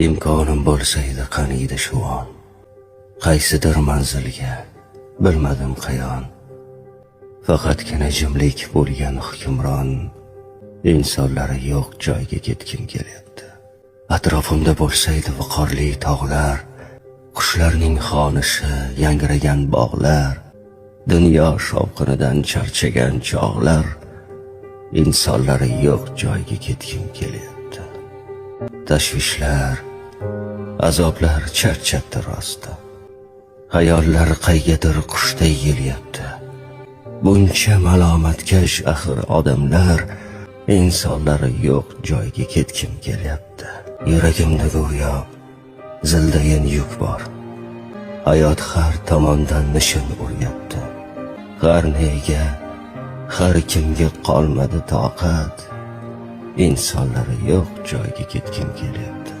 Imkonim bo'lsaydi qaniydi shu on. Qaysidir manzilga, bilmadim qayon. Faqatgina jimlik bo'lgan hukmron, insonlari yo'q joyga ketgim kelyapti. Atrofimda bo'lsaydi viqorli tog'lar, qushlarning xonishi, yangragan bog'lar, dunyo shovqinidan charchagan chog'lar, insonlari yo'q joyga ketgim kelyapti. Tashvishlar, azoblar charchatdi rosti. Hayollar qaygadir qushday yelyapti. Buncha malomatkash axir odamlar, insonlari yo'q joyga ketgim kelyapti. Yuragimda go'yo zildayin yuk bor. Hayot har tomondan nishin uryapti. Har nega, har kimga qolmadi toqat. Insonlari yo'q joyga ketgim kelyapti.